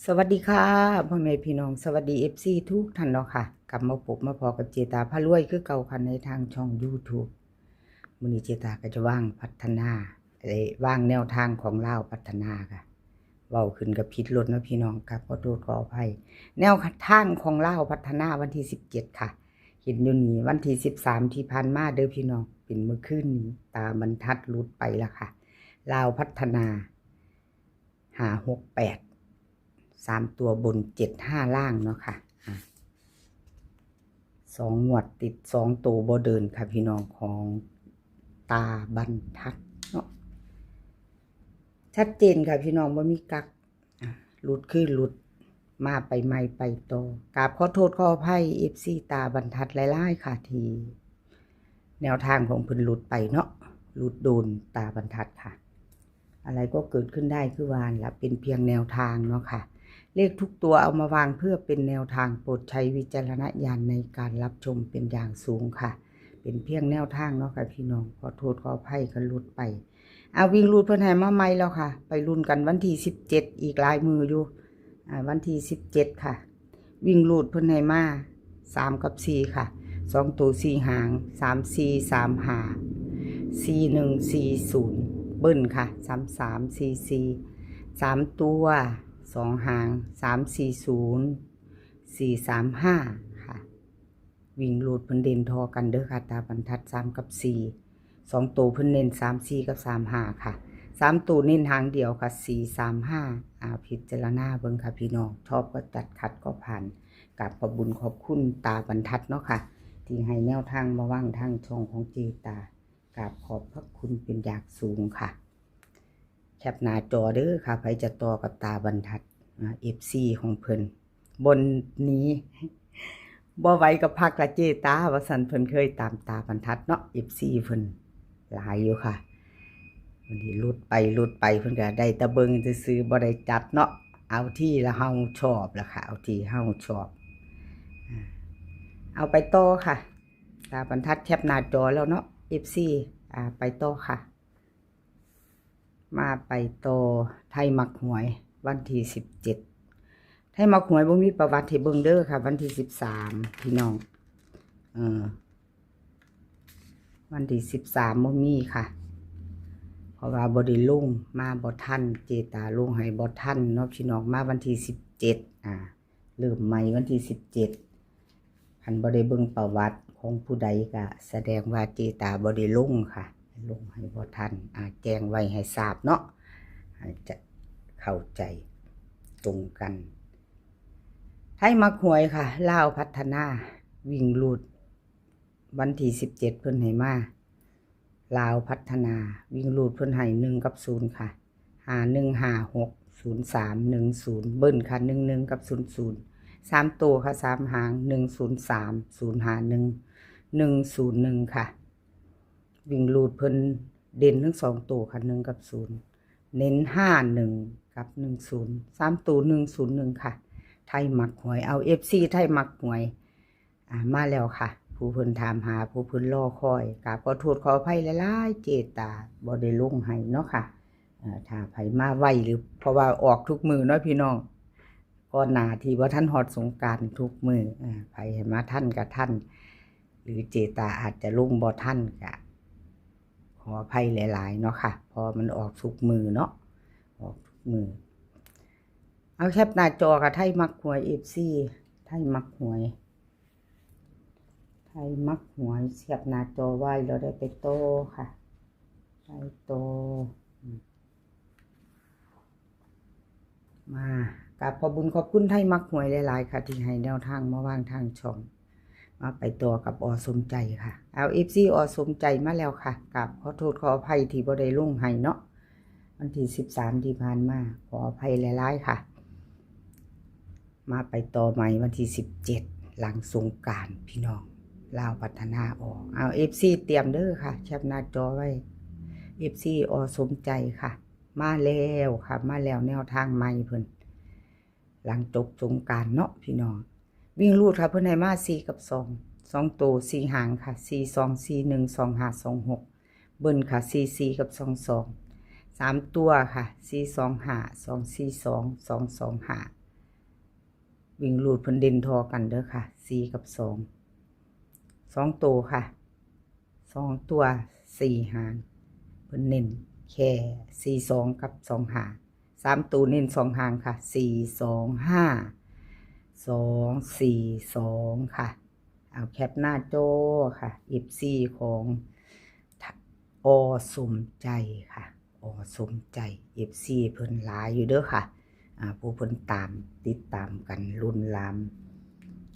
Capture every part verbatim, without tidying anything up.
สวัสดีค่ะ พ่อแม่พี่น้อง สวัสดี เอฟซี ทุกท่านเนาะค่ะ กลับมาพบมาพ้อกับเจตาพารวยคือเก่าค่ะ ในทางช่อง YouTube มื้อนี้เจตาก็จะวางพัฒนา เอ้ยวางแนวทางของลาวพัฒนาค่ะ เว้าขึ้นก็ผิดโลดเนาะพี่น้อง กราบขอโทษขออภัย แนวทางของลาวพัฒนาวันที่สิบเจ็ดค่ะ เห็นอยู่นี่วันที่สิบสามที่ผ่านมาเด้อพี่น้อง เป็นมื้อคืนนี้ ตาบรรทัดหลุดไปแล้วค่ะ ลาวพัฒนา ห้าหกแปด สามตัวบน เจ็ดห้า ล่างเนาะค่ะ อ่ะ สองงวดติด สองตัวบ่เดินค่ะพี่น้อง ของตาบรรทัดเนาะ ชัดเจนค่ะพี่น้อง บ่มีกัก อ่ะ หลุดคือหลุด มาไปใหม่ไปต่อ กราบขอโทษขออภัย เอฟซี ตาบรรทัดหลายๆค่ะ ที่แนวทางของเพิ่นหลุดไปเนาะ หลุดโดนตาบรรทัดค่ะ อะไรก็เกิดขึ้นได้คือว่าหั่นละ เป็นเพียงแนวทางเนาะค่ะ เลขทุกตัวเอามาวางเพื่อเป็นแนวทาง โปรดใช้วิจารณญาณในการรับชมเป็นอย่างสูงค่ะ เป็นเพียงแนวทางเนาะค่ะพี่น้อง ขอโทษขออภัยคันหลุดไป อ่ะ วิ่งรูดเพิ่นให้มาใหม่แล้วค่ะ ไปลุ้นกันวันที่สิบเจ็ด อีกหลายมื้ออยู่ อ่ะ วันที่สิบเจ็ดค่ะ วิ่งรูดเพิ่นให้มา สามกับสี่ค่ะ สองตัวสี่หาง สามสี่ สามห้า สี่หนึ่ง สี่ศูนย์ เบิ้ลค่ะ สามสาม สี่สี่ สามตัว สองหาง สามสี่ศูนย์ สี่สามห้า ค่ะ วิ่งรูดเพิ่นเด่นทอกันเด้อค่ะ ตาบรรทัด สามกับสี่ สองตัวเพิ่นเน้น สามสี่ กับ สามห้า ค่ะ สามตัวเน้นหางเดียวค่ะ สี่สามห้า อ่า พิจารณาเบิ่งค่ะพี่น้อง ชอบก็จัด ขัดก็ผ่าน กราบขอบบุญขอบคุณตาบรรทัดเนาะค่ะ ที่ให้แนวทางมาวางทางช่องของเจตา กราบขอบพระคุณเป็นอย่างสูงค่ะ แคปหน้าจอเด้อค่ะ ไผจะต่อกับตาบรรทัด อ่า เอฟซี ของเพิ่น บนนี้ บ่ไหวก็พักละเจตา ว่าซั่น เพิ่นเคยตามตาบรรทัดเนาะ เอฟซี เพิ่นหลายอยู่ค่ะ บางทีหลุดไปหลุดไป เพิ่นก็ได้แต่เบิ่งซื่อๆ บ่ได้จัดเนาะ เอาที่ละเฮาชอบละค่ะ เอาที่เฮาชอบ อ่า เอาไปต่อค่ะ ตาบรรทัดแคปหน้าจอแล้วเนาะ เอฟซี อ่า ไปต่อค่ะ มาไปต่อ ไทยมักหวย วันที่สิบเจ็ด ไทยมักหวยบ่มีประวัติให้เบิ่งเด้อค่ะ วันที่สิบสาม พี่น้อง เออ วันที่สิบสามบ่มีค่ะ เพราะว่าบ่ได้ลง มาบ่ทัน เจตาลงให้บ่ทันเนาะพี่น้อง มาวันที่สิบเจ็ด อ่า เริ่มใหม่วันที่สิบเจ็ด คันบ่ได้เบิ่งประวัติของผู้ใดก็แสดงว่าเจตาบ่ได้ลงค่ะ ลงให้บ่ทัน อ่า แจ้งไว้ให้ทราบเนาะ ให้จะเข้าใจตรงกัน ไทยมักหวยค่ะ ลาวพัฒนา วิ่งรูด วันที่สิบเจ็ด เพิ่นให้มา ลาวพัฒนา วิ่งรูดเพิ่นให้ หนึ่ง กับ ศูนย์ ค่ะ ห้าหนึ่ง ห้าหก ศูนย์สาม หนึ่งศูนย์ เบิ้ลค่ะ หนึ่งหนึ่ง กับ ศูนย์ศูนย์ สามตัวค่ะ สามหาง หนึ่งศูนย์สาม ศูนย์ห้าหนึ่ง หนึ่งศูนย์หนึ่ง ค่ะ วิ่งรูดเพิ่นเด่นทั้งสองตัวค่ะ หนึ่ง กับ ศูนย์ เน้น ห้าหนึ่ง กับ หนึ่งศูนย์ สามตัว หนึ่งศูนย์หนึ่ง ค่ะ ไทยมักหวย เอา เอฟซี ไทยมักหวย อ่า มาแล้วค่ะ ผู้เพิ่นถามหา ผู้เพิ่นรอคอย กราบขอโทษขออภัยหลายๆ เจตาบ่ได้ลงให้เนาะค่ะ เอ่อ ถ้าไผมาไวหรือ เพราะว่าออกทุกมื้อเนาะพี่น้อง ก่อนหน้าที่บ่ทันฮอดสงกรานต์ทุกมื้อ อ่า ไผให้มาทันก็ทัน หรือเจตาอาจจะลงบ่ทันก็ขออภัยหลายๆ เนาะค่ะ เพราะมันออกทุกมื้อเนาะ ออกทุกมื้อ เอาแคปหน้าจอค่ะ ไทยมักหวย เอฟซี ไทยมักหวย ไทยมักหวย แคปหน้าจอไว้ แล้วได้ไปต่อค่ะ ไปต่อ อืม มากราบขอบบุญขอบคุณไทยมักหวยหลายๆ ค่ะ ที่ให้แนวทางมาวางทางช่อง มาไปต่อกับ อ.สมใจค่ะ เอา เอฟซี อ.สมใจมาแล้วค่ะ กราบขอโทษขออภัยที่บ่ได้ลงให้เนาะ วันที่สิบสามที่ผ่านมา ขออภัยหลายๆ ค่ะ มาไปต่อใหม่วันที่สิบเจ็ด หลังสงกรานต์พี่น้อง ลาวพัฒนาออก เอา เอฟซี เตรียมเด้อค่ะ แคปหน้าจอไว้ เอฟซี อ.สมใจค่ะ มาแล้วค่ะ มาแล้วแนวทางใหม่เพิ่น หลังจบสงกรานต์เนาะพี่น้อง วิ่งรูดค่ะ เพิ่นให้มา สี่ กับ สอง สองตัว สี่ หางค่ะ สี่สอง สี่หนึ่ง สองห้า สองหก เบิ้ลค่ะ สี่สี่ กับ สองสอง สามตัวค่ะ สี่สองห้า สองสี่สอง สองสองห้า วิ่งรูดเพิ่นเด่นทอกันเด้อค่ะ สี่ กับ สอง สอง ตัวค่ะ สอง ตัว สี่ หาง เพิ่นเน้นแค่ สี่ สอง กับ สอง ห้า สาม ตัวเน้น สอง หางค่ะ สี่ สอง ห้า สอง สี่ สอง ค่ะ เอาแคปหน้าจอค่ะ เอฟซี ของ อ.สมใจค่ะ อ.สมใจ เอฟซี เพิ่นหลายอยู่เด้อค่ะ อ่า ผู้เพิ่นตาม ติดตามกัน รุ่นหลาม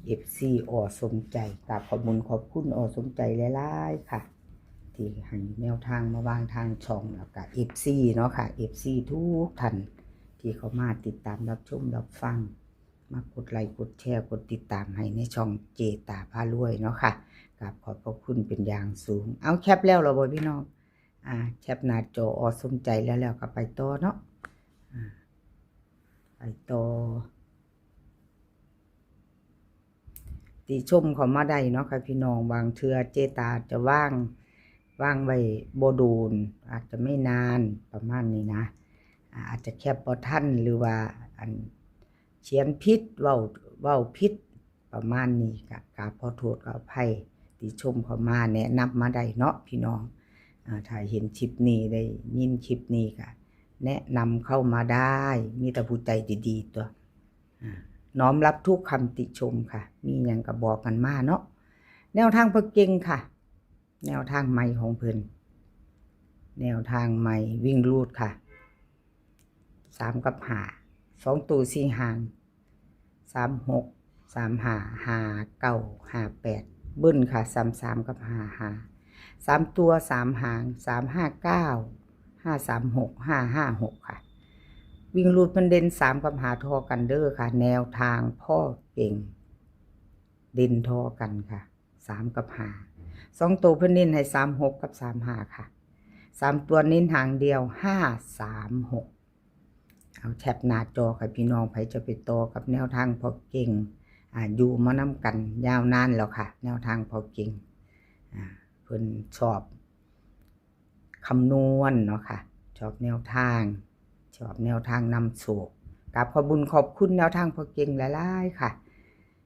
เอฟซี อ.สมใจ กราบขอบคุณขอบคุณ อ.สมใจหลายๆค่ะ ที่ให้แนวทางมาวางทางช่อง แล้วก็ เอฟซี เนาะค่ะ เอฟซี ทุกท่าน ที่เข้ามาติดตามรับชมรับฟัง มากดไลค์กดแชร์กดติดตามให้ในช่องเจตาพารวยเนาะค่ะ กราบขอบพระคุณเป็นอย่างสูง เอาแคปแล้วเหรอบ่พี่น้อง อ่า แคปหน้าจอ อ.สมใจแล้ว แล้วก็ไปต่อเนาะ อ่า ไปต่อ ติชมเข้ามาได้เนาะค่ะพี่น้อง บางเทื่อเจตาจะวาง วางไว้บ่โดน อาจจะไม่นานประมาณนี้นะ อ่า อาจจะแคปบ่ทัน หรือว่าอันเขียนผิด เว้า เว้าผิด ประมาณนี้ ก็ กราบขอโทษขออภัย ติชมเข้ามา แนะนำมาได้เนาะพี่น้อง อ่า ถ้าเห็นคลิปนี้ ได้ยินคลิปนี้ก็แนะนำเข้ามาได้ มีแต่ผู้ใจดีๆ ตัว อ่า น้อมรับทุกคำติชมค่ะ มีหยังก็บอกกันมาเนาะ แนวทางพ่อเก่งค่ะ แนวทางใหม่ของเพิ่น แนวทางใหม่วิ่งรูดค่ะ สาม กับ ห้า สอง ตัว สี่ หาง สาม หก สาม ห้า ห้า เก้า ห้า แปด เบิ้ลค่ะ สาม สาม กับ ห้า ห้า สาม ตัว สาม หาง สาม ห้า เก้า ห้า สาม หก ห้า ห้า หก ค่ะ วิ่งรูดเพิ่นเด่น สาม กับ ห้า ทอกันเด้อค่ะ แนวทางพ่อเก่ง เด่นทอกันค่ะ สาม กับ ห้า สอง ตัวเพิ่นเน้นให้ สาม หก กับ สาม ห้า ค่ะ สาม ตัวเน้นหางเดียว ห้า สาม หก เอาแคปหน้าจอค่ะพี่น้อง ไผจะไปต่อกับแนวทางพ่อเก่ง อ่า อยู่มานำกันยาวนานแล้วค่ะ แนวทางพ่อเก่ง อ่า เพิ่นชอบคำนวณเนาะค่ะ ชอบแนวทาง ชอบแนวทางนำโชค กราบขอบบุญขอบคุณแนวทางพ่อเก่งหลายๆค่ะ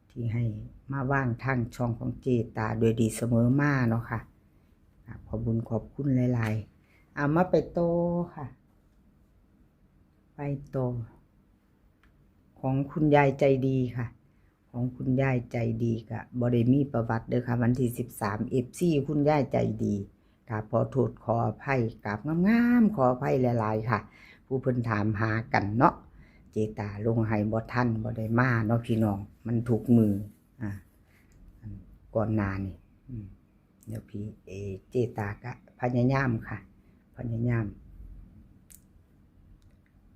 ที่ให้มาวางทางช่องของเจตาโดยดีเสมอมาเนาะค่ะ กราบขอบบุญขอบคุณหลายๆ เอามาไปต่อค่ะ ไปต่อ ของคุณยายใจดีค่ะ ของคุณยายใจดีก็บ่ได้มีประวัติเด้อค่ะ วันที่ สิบสาม เอฟซี คุณยายใจดี กราบขอโทษขออภัย กราบงามๆ ขออภัยหลายๆค่ะ ผู้เพิ่นถามหากันเนาะ เจตาลงให้บ่ทัน บ่ได้มาเนาะพี่น้อง มันทุกมื้อ อ่า อันก่อนหน้านี่ อืม เดี๋ยวพี่ เอ เจตาก็พยายามค่ะ พยายาม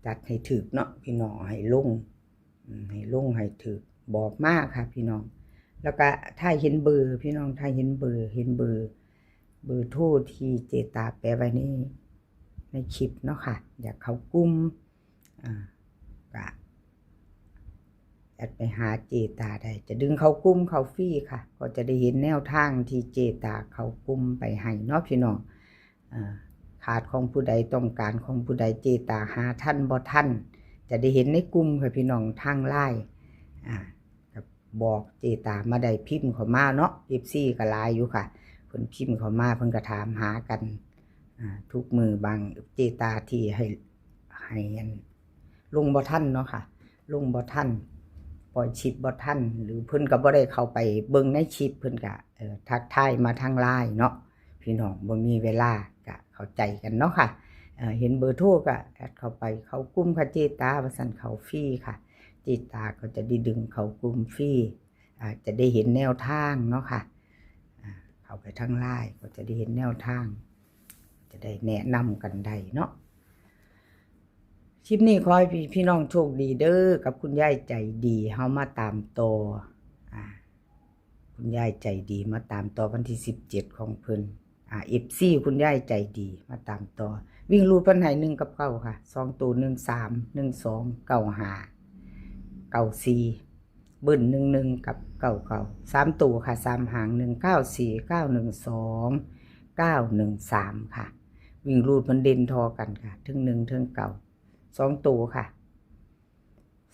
จัดให้ถืกเนาะพี่น้อง ให้ลง อืม ให้ลงให้ถืก บอกมาค่ะพี่น้อง แล้วก็ถ้าเห็นเบอร์พี่น้อง ถ้าเห็นเบอร์ เห็นเบอร์ เบอร์โทรที่เจตาแปะไว้ใน ในคลิปเนาะค่ะ อยากเข้ากลุ่ม อ่า ก็แอดไปหาเจตาได้ จะดึงเข้ากลุ่มเข้าฟรีค่ะ ก็จะได้เห็นแนวทางที่เจตาเข้ากลุ่มไปให้เนาะพี่น้อง อ่า ขาดของผู้ใด ต้องการของผู้ใด เจตาหาทันบ่ทัน จะได้เห็นในกลุ่มค่ะพี่น้อง ทางไลน์ อ่า ก็บอกเจตามาได้ พิมพ์เข้ามาเนาะ เอฟซี ก็หลายอยู่ค่ะ เพิ่นพิมพ์เข้ามา เพิ่นก็ถามหากัน อ่า ทุกมื้อ บางเจตาที่ให้ ให้อัน ลงบ่ทันเนาะค่ะ ลงบ่ทัน ปล่อยคลิปบ่ทัน หรือเพิ่นก็บ่ได้เข้าไปเบิ่งในคลิป เพิ่นก็ เอ่อ ทักทายมาทางไลน์เนาะ พี่น้องบ่มีเวลาก็เข้าใจกันเนาะค่ะ เอ่อ เห็นเบอร์โทรก็แอดเข้าไป เข้ากลุ่มค่ะเจตา ว่าซั่น เข้าฟรีค่ะ เจตาก็จะได้ดึงเข้ากลุ่มฟรี อ่า จะได้เห็นแนวทางเนาะค่ะ อ่า เข้าไปทางไลน์ก็จะได้เห็นแนวทาง จะได้แนะนำกันได้เนาะ คลิปนี้ขอให้พี่ พี่น้องโชคดีเด้อ กับคุณยายใจดี เฮามาตามต่อ อ่า คุณยายใจดีมาตามต่อวันที่ สิบเจ็ด ของเพิ่น อ่า เอฟซี คุณยายใจดีมาตามต่อ วิ่งรูดเพิ่นให้ หนึ่ง กับ เก้า ค่ะ สอง ตัว หนึ่ง สาม หนึ่ง สอง เก้า ห้า เก้า สี่ เบิ้ล หนึ่ง หนึ่ง กับ เก้า เก้า สาม ตัวค่ะ สาม หาง หนึ่ง เก้า สี่ เก้า หนึ่ง สอง เก้า หนึ่ง สาม ค่ะ วิ่งรูดมันเด่นทอกันค่ะ เทิง หนึ่ง เทิง เก้า สอง ตัวค่ะ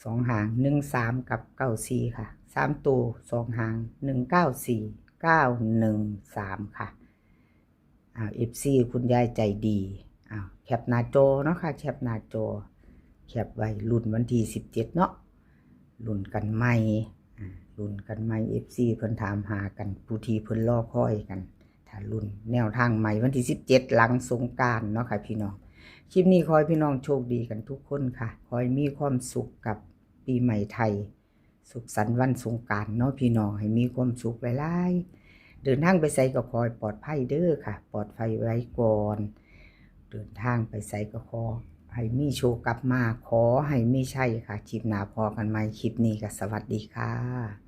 สองหาง หนึ่งสาม กับ เก้าสี่ ค่ะ สามตัว สองหาง หนึ่งเก้าสี่ เก้าหนึ่งสาม ค่ะ อ่า เอฟซี คุณยายใจดี อ่า แคปหน้าจอเนาะค่ะ แคปหน้าจอ แคปไว้ลุ้นวันที่สิบเจ็ดเนาะ ลุ้นกันใหม่ อ่า ลุ้นกันใหม่ เอฟซี เพิ่นถามหากัน ผู้ที่เพิ่นรอคอยกัน ถ้าลุ้นแนวทางใหม่วันที่สิบเจ็ดหลังสงกรานต์เนาะค่ะพี่น้อง คลิปนี้ขอให้พี่น้องโชคดีกันทุกคนค่ะ ขอให้มีความสุขกับปีใหม่ไทย สุขสันต์วันสงกรานต์เนาะพี่น้อง ให้มีความสุขหลายๆ เดินทางไปไสก็ขอให้ปลอดภัยเด้อค่ะ ปลอดภัยไว้ก่อน เดินทางไปไสก็ขอให้มีโชคกลับมา ขอให้มีชัยค่ะ คลิปหน้าพ้อกันใหม่ คลิปนี้ก็สวัสดีค่ะ